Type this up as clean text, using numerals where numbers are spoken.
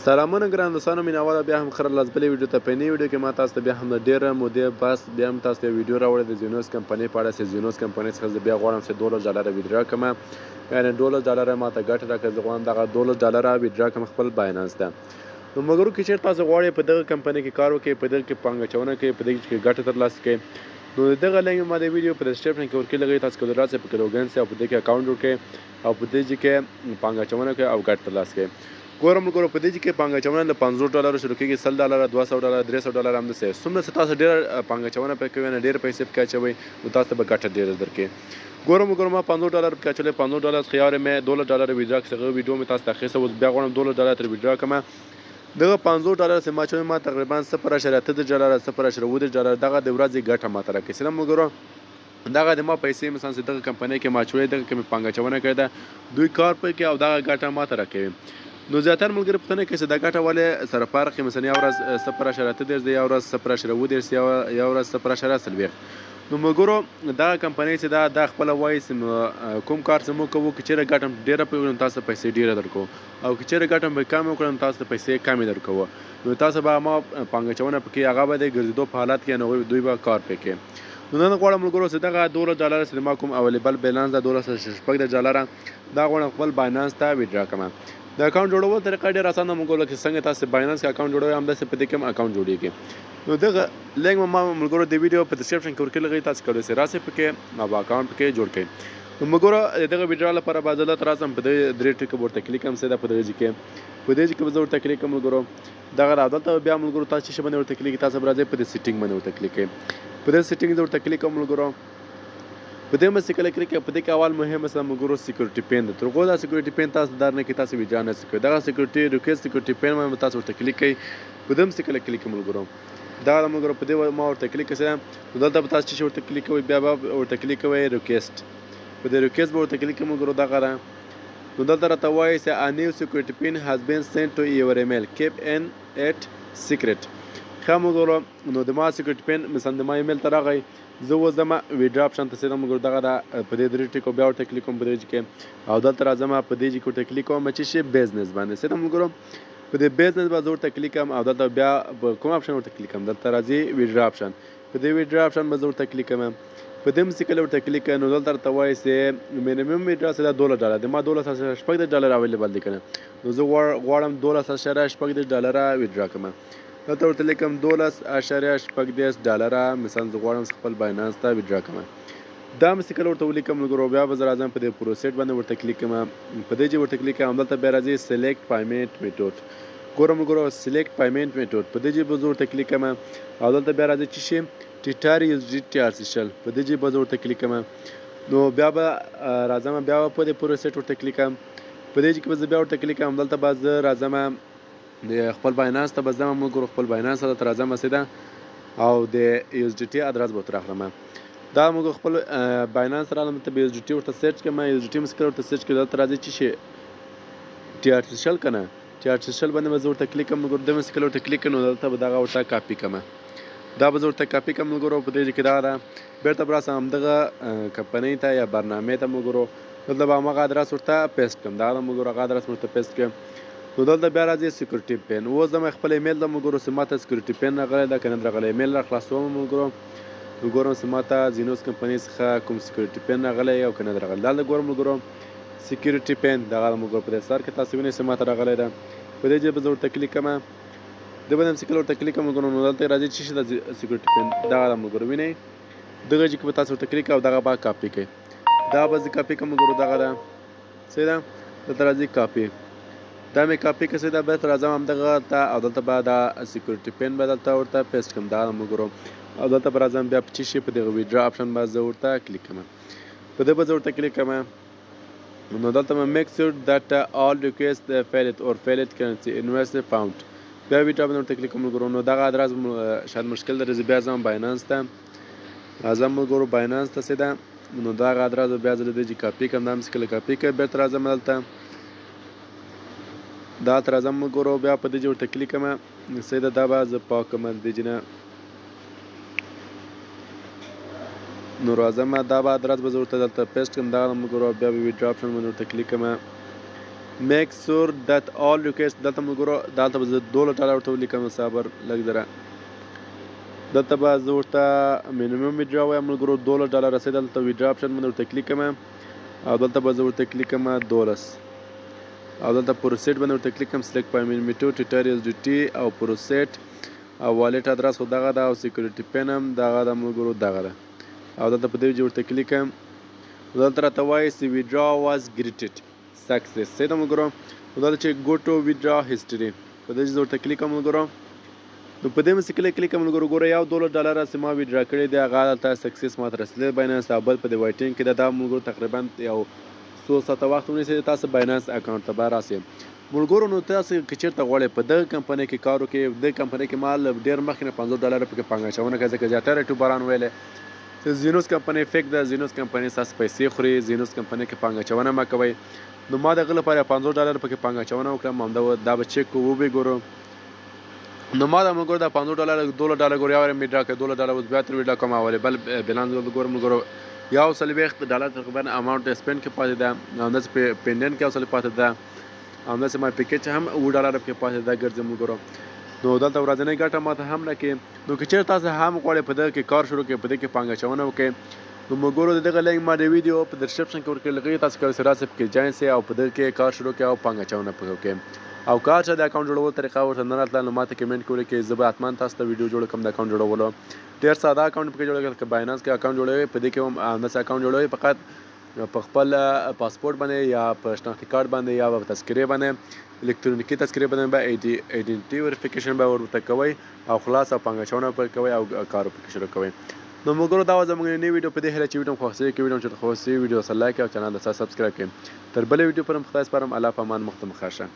سلامونه ګران دوستانو، مینهوالو، بیا هم ښه راغلاست بلې ویډیو ته. په نۍ ویډیو کې ما تاسو ته بیا هم د ډېره مودې بس بیا هم تاسو ته یو ویډیو راوړې د زینوس کمپنۍ په اړه، چې زینوس کمپنۍ څخه زه بیا غواړم چې $12 ویډرا کړم، یعنې $12 ما ته ګټه راکړه. زه غواړم دغه $12 ویډرا کړم خپل بایننس ته. نو مګرو که چېرې تاسو غواړئ په دغه کمپنۍ کې کار وکړئ، په دغه کې پانګه اچونه کوئ، په دغه کې ګټه ترلاسه کړئ، نو دغه لینک ما د ویډیو په ډسکرپشن کې ورکړی لګوي. تاسو کولی راسئ پکې لوګین سئ او په دې کې اکاونټ جوړ کړئ او په دې کې پانګه اچونه کوئ او ګټه ترلاسه کړئ. ګورم ملګرو، په دې کې پانګه اچونه له $50 شروع کېږي، $100، $200، $300 همداسې. څومره چې تاسو ډېره پانګه اچونه پکې کوئ، نه ډېرې پیسې پکې اچوئ، نو تاسو ته به ګټه ډېره درکړي. ګورم ملګرو، ما $50 پکې اچولې، $50 څخه یو مې $12 ویډرا کړه. هغه ویډیو مې تاسو ته اخیسته، اوس بیا غواړم $12 ترې ویډرا کړم. دغه $50 چې ما اچولې، ما تقریبا $0.38، $0.37 دغه د ورځې ګټه ما ته راکړي. سلام ملګرو، دغه د ما پیسې مثلا چې دغه کمپنۍ کې ما اچولې، دغه کې مې پانګه اچونه کړې ده، دوی کار پرې کوي او دغه ګټه ما ته راکوي. نو زیاتره ملګري پوښتنه کوي چې دا ګټه ولې سره فرق وي؟ مثلا یو ورځ 0.38 دی، یو ورځ 0.37، یو ورځ 0.40. نو ملګرو، دغه کمپنۍ چې دا خپله وایي چې کوم کار چې موږ کوو، که چېرې ګټه ډېره پرې وکړو نو تاسو ته پیسې ډېره درکوو، او که چېرې ګټه پرې کمه وکړو نو تاسو ته پیسې کمې درکوو. نو تاسو به ما پانګه اچونه پکې هغه به د ګرځېدو په حالت کې، نو دوی به کار پرې کوي. نو نن غواړم ملګرو چې دغه $12 چې ما کوم اویلیبل بیلانس ده، $12.36، دا غواړم خپل بایننس ته ویډرا کړم. د اکاونټ جوړولو طریقه ډېره اسانه ده ملګرو، لکه څنګه تاسو بایننس کې اکاونټ جوړوئ همداسې په دې کې هم اکاونټ جوړېږي. نو دغه لینک ما ملګرو د ویډیو په ډسکرپشن کې ورکړی لږی، تاسو کولی شئ راسئ پکې او اکاونټ پکې جوړ کړئ. نو ملګرو، د دغه ویډیو لپاره به زه دلته راسم، په دې درې ټکو به ورته کلیک کړم، سیده په دغه ځای کې، په دې ځای کې به زه ورته کلیک کړم ملګرو. دغه را دلته بیا ملګرو تاسو چې باندې ورته کلیک، تاسو به راځئ په دې سیټینګ باندې ورته کلیک کړئ. په دې سیټینګ زه ورته کلیک کوم ملګرو. په دې باندې کله کلیک کړئ، په دې کې اول مهم مثلا ملګرو سکیورټي پین ده. تر هغو دا سکیورټي پین تاسو در نه کړي، تاسو ویډیو نه شئ کولی. دغه سکیورټي ریکویسټ سکیورټي پین باندې تاسو ورته کلیک کړئ. په دې باندې کله کلیک کړئ ملګرو، دا د ملګرو په دې ما ورته کلیک کړئ. نو دلته به تاسو چې ورته کلیک کوئ، بیا به ورته کلیک کوئ ریکویسټ، په دې ریکویسټ به ورته کلیک کوئ ملګرو. دغه ده. نو دلته راته وایي چې a new security pin has been sent to your email, keep in it secret. ښه ملګرو، نو د ما سکیورټي پین مثلا د ما ایمیل ته راغی، زه اوس ځم ویډرا اپشن ته سیده ملګرو. دغه ده، په دې درې ټکو بیا ورته کلیک کوم په دې ځای کې، او دلته راځم په دې ځای کې ورته کلیک کوم چې شي بزنس باندې. سیده ملګرو په دې بزنس به زه ورته کلیک کوم، او دلته بیا په کوم اپشن ورته کلیک کوم، دلته راځي ویډرا اپشن، په دې ویډرا اپشن به زه ورته کلیک کوم. په دې مې کله ورته کلیک کړم، نو دلته راته وایي چې مینیمم ویډرا څه ده $12، د ما $12.36 اویلیبل دی که نه، نو زه غواړم $12.36 ویډرا کړم. دلته ورته لیکم $12.36 مثلا زه غواړم خپل بایننس ته ویډرا کړم. دا مې کله ورته ولیکم ملګرو، بیا به زه راځم په دې پروسیډ باندې ورته کلیک کړم. په دې چې ورته کلیک کړم، دلته بیا راځي سلیکټ پیمنټ میتود. ګورم ملګرو، سلیکټ پیمنټ میتود، په دې چې به زه ورته کلیک کړم، او دلته بیا راځي چې شي ټیټر یو جی ټي آر سي شل، په دې چې به زه ورته کلیک کړم. نو بیا به راځم، بیا به په دې پروسیډ ورته کلیک کړم. په دې چې به زه بیا ورته کلیک کړم، دلته به زه راځم د خپل بایننس ته به ځم ملګرو، خپل بایننس ته راځم سیده، او د یو جی ټي ادرس به ورته راخلم. دا موږ خپل بایننس ته راغلم، دلته به یو جی ټي ورته سرچ کړم. یو جی ټي مې ورته سرچ کړم، دلته راځي چې شي ټي آر سي شل که نه، ټي آر سي شل باندې به زه ورته کلیک کړم ملګرو. دې مې کله ورته کلیک کړم، نو دلته به دغه ورته کاپي کړم. دا به زه ورته کاپي کړم ملګرو. په دې ځای کې دغه ده، بېرته به راسم همدغه کمپنۍ ته یا برنامې ته ملګرو، دلته به هماغه ادرس ورته پیسټ کړم. دغه ده ملګرو، هغه ادرس ورته پیسټ کړم. نو دلته بیا راځي سکیورټي پین. اوس زما خپل ایمیل ده ملګرو، چې ما ته سکیورټي پین راغلی ده که نه راغلی، ایمیل را خلاصوم ملګرو. نو ګورم چې ما ته زینوس کمپنۍ څخه کوم سکیورټي پین راغلی او که نه راغلی. دلته ګورم ملګرو سکیورټي پین دغه ده ملګرو، په دې سر کې تاسو وینئ چې ما ته راغلی ده. په دې ځای به زه ورته کلیک کړم. دې باندې چې کله ورته کلیک کړم ملګرو، نو دلته راځي چې د سکیورټي پین دغه ده ملګرو، وینئ دغه ځای کې به تاسو ورته کلیک او دغه به کاپي کړئ. دا به زه کاپي کړم ملګرو، دغه ده، صحیح ده. دلته راځي کاپي، دا مې کاپي کړه، صحیح ده. بېرته راځم همدغه ته، او دلته به دا سکیورټي پین به دلته ورته پیسټ کړم، دغه ده ملګرو. او دلته به راځم بیا په چې شي په دغه ویډرا اپشن به زه ورته کلیک کړم. په دې به زه ورته کلیک کړم. نو دلته مې make sure that all request failed or failed currency invest found، بیا ویډرا باندې ورته کلیک کوم ملګرو. نو دغه ادرس شاید مشکل درځي، بیا ځم بایننس ته، راځم ملګرو بایننس ته سیده. نو دغه ادرس بیا زه له دې چې کاپي کړم، دا مې کله کاپي کړم، بېرته راځم دلته، دا ته راځم ملګرو، بیا په دې چې ورته کلیک کړم سیده، دا به زه پاک کړم د دې چې نه. نو راځم، دا به ادرس به زه ورته دلته پیسټ کړم، دغه ملګرو. بیا به ویډرا اپشن باندې ورته کلیک کړم. Make sure that all request. دلته ملګرو دلته به زه 12 ډالر ورته ولیکم. صبر لږ ذره، دلته به زه ورته minimum withdraw وایم ملګرو، 12 ډالر رسېد. دلته withdraw option باندې ورته کلیک کوم او دلته به زه ورته کلیک کوم 12 او دلته proceed باندې ورته کلیک کوم. Select payment method Tether USDT او proceed او wallet address خو دغه ده او security PIN هم دغه ده ملګرو، دغه ده. او دلته په دې ورته کلیک کوم. دلته راته وایي چې withdraw was granted success. صحیح ده ملګرو. نو دلته چې go to withdraw history په دې چې ورته کلیک کوم ملګرو، نو په دې مې کلیک کلیک کوم ملګرو، ګوره یو 12 ډالر چې ما withdraw کړی دی هغه دلته success ماته رسېدلی Binance او بل په دې waiting کې ده. دا ملګرو تقریبا یو څو ساعته وخت ونیسي، تاسو Binance account ته به راسي ملګرو. نو تاسو که چېرته غواړئ په دغه کمپنۍ کې کار وکړئ، دغه کمپنۍ کې ما له ډېر مخکې نه 50 ډالر پکې پانګه اچونه کړې، ځکه زیاتره یوټیوبران ویلې چې Zenos کمپنۍ fake ده، Zenos کمپنۍ ستاسو پیسې خوري، Zenos کمپنۍ کې پانګه اچونه مه کوئ. نو ما د هغه لپاره 50 ډالر پکې پانګه اچونه وکړه. همدا دا به چک کړو وبې ګورو. نو ما دا ملګرو دا 50 ډالر 12 ډالر ګورو یو وارې مې withdraw کړ 12 ډالر، اوس بیا ترې withdraw کوم. اولې بل بیلانس ګورم ملګرو، 41 ډالر تقریبا amount spend کې پاتې ده، همداسې pending کې یو څل پاتې ده، همداسې ما پیکج هم 7 ډالر پکې پاتې ده ګرځي ملګرو. نو دلته ورځنۍ ګټه ماته هم نه کې. نو که چېرې تاسو هم غواړئ په دغه کې کار شروع کړئ، په دې کې پانګه اچونه وکړئ، نو ملګرو د دغه لینک ما د ویډیو په description کې ورکړی، لږ تاسو کولی شئ راسئ پکې join شئ او په دغه کې کار شروع کړئ او پانګه اچونه پکې وکړئ. او که هر چا د account جوړولو طریقه ورته نه راتله نو ماته کمنټ کې ولیکئ، زه به حتما تاسو ته ویډیو جوړه کړم د account جوړولو. ډېر ساده account پکې جوړوي، که Binance کې account جوړوي په دې کې هم همداسې account جوړوي، فقط په خپل پاسپورت باندې یا په شناختي کارت باندې یا په تذکرې باندې، الکترونیکي تذکرې باندې به identity verification به ورته کوئ او خلاص او پانګه اچونه پرې کوئ او کار پکې شروع کوئ. نو ملګرو دا وه زموږ نوې ویډیو، په دې هیله چې ویډیو مو خوښ شوې، که ویډیو مو چېرته خوښ شوې ویډیو سره like او channel سره subscribe کړئ. تر بلې ویډیو پورې خدای سپارم، الله په امان، مخ ته مو ښه شه.